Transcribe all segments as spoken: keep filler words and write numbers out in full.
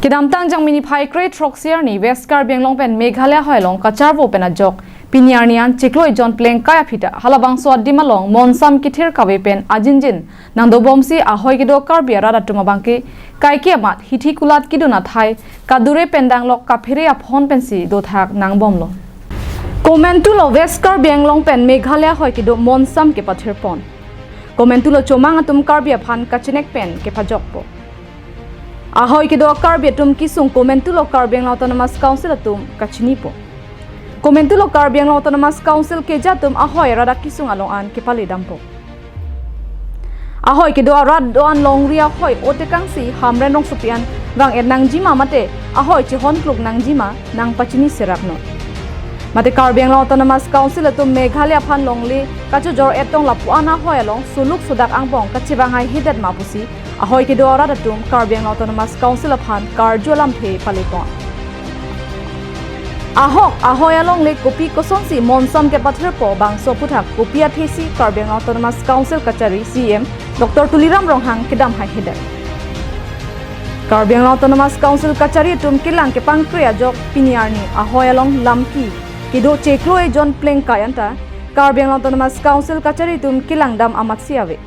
Kedamtang Jangmi niphai kre-throksi arni West Karbi Anglong pen Meghalaya ahoi along kacharvo pen ajok pini arni an chiklo ejon plengkai aphi ta halabangso adim along monsam kethir kave pen ajinjin nangdobomsi ahoi kedo Karbi arat atum abangke kaike amat hithi kulat kedun athai kadure pen danglok kaphere aphon pensi dothak nangbomlo. Komentulo West Karbi Anglong pen Meghalaya ahoi kedo monsam kepathirpon. Komentulo chomang atum Karbi aphan kachinek pen kepajokpo. Ahoi kedo Karbi atum kesung komentulo Karbi Anglong Autonomous Council atum kachinipo. Komentulo Karbi Anglong Autonomous Council keja atum ahoi arat akesung along an kepaledampo. Ahoi kedo arat do-an longri ahoi otekangsi Hamren Rongsopi an vang-et nangjima mate ahoi chehon kluk nangjima nangpachini seraknon. Mate Karbi Anglong Autonomous Council atum Meghalaya aphan longle kachojor-et tong lapu-an ahoi along suluk sudak angbong kachevang haihedet ma pusi ahoi kedo arat atum Karbi Anglong Autonomous Council aphan karju alamthe palepon. Ahok ahoi alongle kopi kosonsi monsam kepathirpo bangso aphuthak kopi athesi Karbi Anglong Autonomous Council kachari C E M Doctor Tuliram Ronghang kedam haihedet. Karbi Anglong Autonomous Council kachari atum kelang kepangkre ajok pini arni ahoi along lamki kedo chiklo ejon plengkai anta Karbi Anglong Autonomous Council kachari atum kelangdam amatsi ave.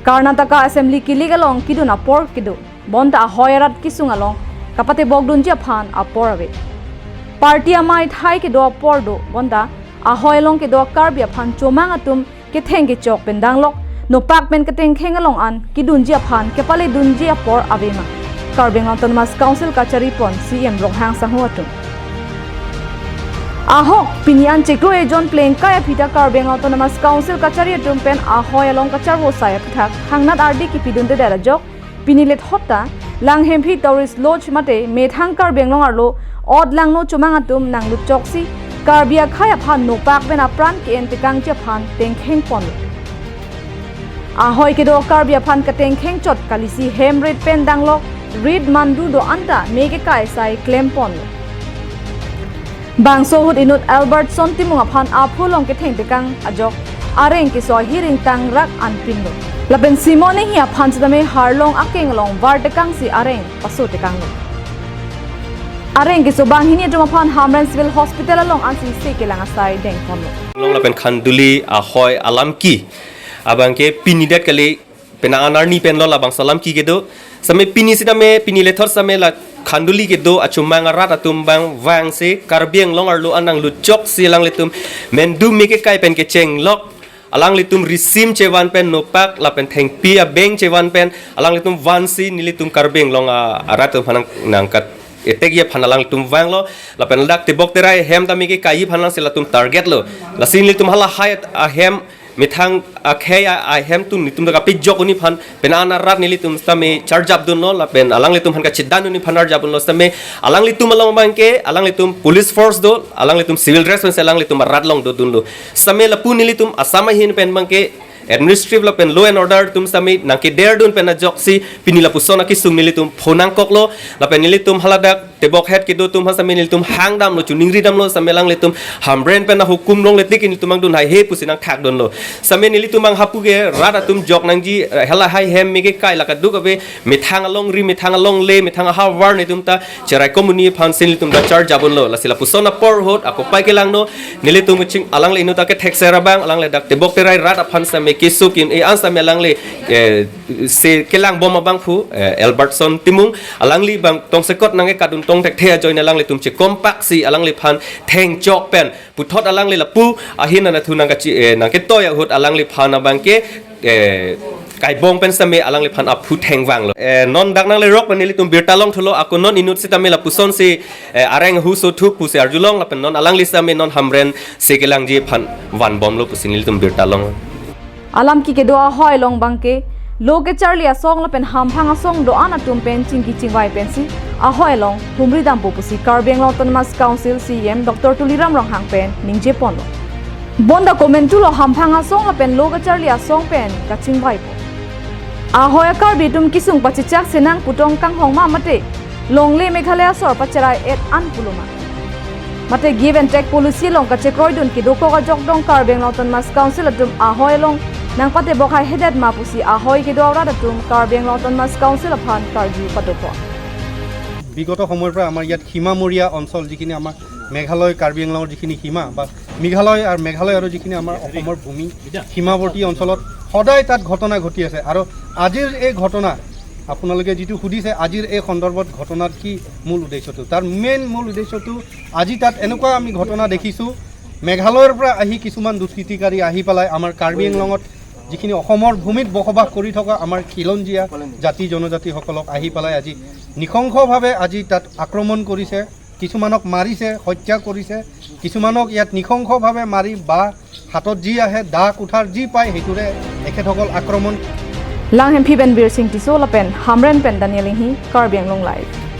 Karnataka Assembly kilik along kedun apor kedo, bonta ahoi arat kesung along kapatebok dunji aphan apor ave. Party amei thai kedo apor do, bonta ahoi along kedo Karbi aphan chomang atum ketheng kechok pen danglok, nopak pen ketengkheng along an kedunji aphan kepaledunji apor avema. Karbi Anglong Autonomous Council kacharipon C E M Ronghang sangho atum. Ahok pini an chiklo ejon plengkai aphi ta Karbi Anglong Autonomous Council kachari atum pen ahoi along kacharvo sai aphuthak hangnat ardi kepidundedet ajok pini lethot ta Langhemphi Tourist Lodge mate methang Karbi Anglong arlo ot langno chomang atum nanglut choksi Karbi akhei aphan nopak pen apran ke-en tekangji aphan tengkhengponlo. Ahoi kedo Karbi aphan ketengkheng chot kalisi hem rit pen danglok rit mandu do-an ta me kekai sai klemponlo. Bangso ahut inut Albertson Timung aphan aphu along ketheng tekang ajok areng keso ahiring tangrak anpinlo. Lapen Simon Enghi aphan sitame harlong akeng along var tekangsi areng paso tekanglo. Areng keso banghini atum aphan Hamren Civil Hospital along ansi se kelang asai dengponlo. Long lapen Khanduli ahoi alamki abangke pini det kali penang an arni pen lo labangso alamki kedo. Sitame pini sitame pini lethot sitame la Khanduli kedo achomang arat atum abang vangsi Karbi Anglong arlo an nanglut choksi alanglitum mendu me kekai pen kechenglok, alanglitum risim chevan pen nopak lapen thengpi abeng chevan pen alanglitum vansi nelitum Karbi Anglong a-, arat atum aphan nang, nangkat-etekji aphan alanglitum vanglo, lapen ladak tebok terai ahem ta me kekai aphan alangsi latum target lo. Lasi nelitum hala hai ahem methang akhei a-, ahem atum nelitum ta kapejok un-e aphan penang an arat nelitum sitame charjap dunlo lapen alanglitum aphan kachedan un-e aphan arjap dunlo sitame alanglitum along abangke alanglitum police force do, alanglitum civil dress pensi alanglitum arat along dodunlo. Sitame lapu nelitum Assam ahin pen abangke administrative lapen law and order atum sitame nangkederdun pen ajoksi pini lapuson akesung nelitum phonangkoklo lapen nelitum haladak tebok het kedo atum ha sitame nelitum hangdamlo, choningridamlo, sitame alanglitum Hamren pen ahukum longle tik nelitum angdun haihe pusi nangthakdunlo. Sitame nelitum abang hapu ke rat atum jok nangji, eh, hala hai hem me kekai la kaduk ave methang alongri, methang alongle, methang ahavar nelitum ta cherai komuni aphansi nelitum ta charjap dunlo. Lasi lapuson apor ahut akopai kelangno nelitum keching alangli inut ta kethekser abang, alangli dak tebok terai rat aphan sitame keso ki-un-e an sitame alangle, eh, se kelangbom abangphu, eh, Albertson Timung, alangli abang tongsekot nangkekat dun tong thekthe ajoine alanglitum chekompaksi alangliphan thengchok pen puthot alangli lapu ahin anatthu nangkachi, eh, nangketoi ahut alangliphan abangke, eh, kaibong pen sitame alangliphan aphu thengvanglo. Eh, non dak nanglerok pen nelitum birta longthulo, ako non inut sitame lapusonsi, eh, areng ahu so thuk pusi arjulong lapen non alangli sitame non Hamren se kelangji aphan vanbomlo pusi nelitum birta long. Alamki kedo ahoi along abangke lo kecharli asong lapen hamphang asong do-an atum pen chingki chingvai pensi ahoi along humridampo pusi Karbi Anglong Autonomous Council C E M Doctor Tuliram Ronghang pen ningjeponlo. Bonta komentulo hamphang asong lapen lo kecharli asong pen kachingvaipo. Ahoi a-Karbi atum kesung pachechak senang putong kanghong ma mate longle Meghalaya asor pacherai-et an pulo ma? Mate give and take policy along kachekroidun kedokok ajok dong Karbi Anglong Autonomous Council atum ahoi along nangpatebok haihedet ma pusi ahoi kedo arat atum Karbi Anglong Autonomous Council aphan karju padopon. বিগত সময়ৰ পৰা আমাৰ ইয়াত সীমামূৰীয়া অঞ্চল, যিখিনি আমাৰ মেঘালয় কাৰ্বি আংলঙৰ যিখিনি সীমা বা মেঘালয় আৰু মেঘালয় আৰু যিখিনি আমাৰ অসমৰ ভূমি সীমাৱৰ্তী অঞ্চলত সদায় তাত ঘটনা ঘটি আছে। আৰু আজিৰ এই ঘটনা, আপোনালোকে যিটো সুধিছে আজিৰ এই সন্দৰ্ভত ঘটনাৰ কি মূল উদ্দেশ্যটো, তাৰ মেইন মূল উদ্দেশ্যটো আজি তাত এনেকুৱা আমি ঘটনা দেখিছোঁ, মেঘালয়ৰ পৰা আহি কিছুমান দুষ্কৃতিকাৰী আহি পেলাই আমাৰ কাৰ্বি আংলঙত যিখিনি অসমৰ ভূমিত বসবাস কৰি থকা আমাৰ খিলঞ্জীয়া জাতি জনজাতিসকলক আহি পেলাই আজি নৃশংসভাৱে আজি তাত আক্ৰমণ কৰিছে, কিছুমানক মাৰিছে, হত্যা কৰিছে, কিছুমানক ইয়াত নৃশংসভাৱে মাৰি বা হাতত যি আহে, দা কুঠাৰ যি পায়, সেইটোৰে তেখেতসকল আক্ৰমণ। Langhem aphi pen Birsing Tisso lapen Hamren pen Daniel Inghi, Karbi Anglong Live.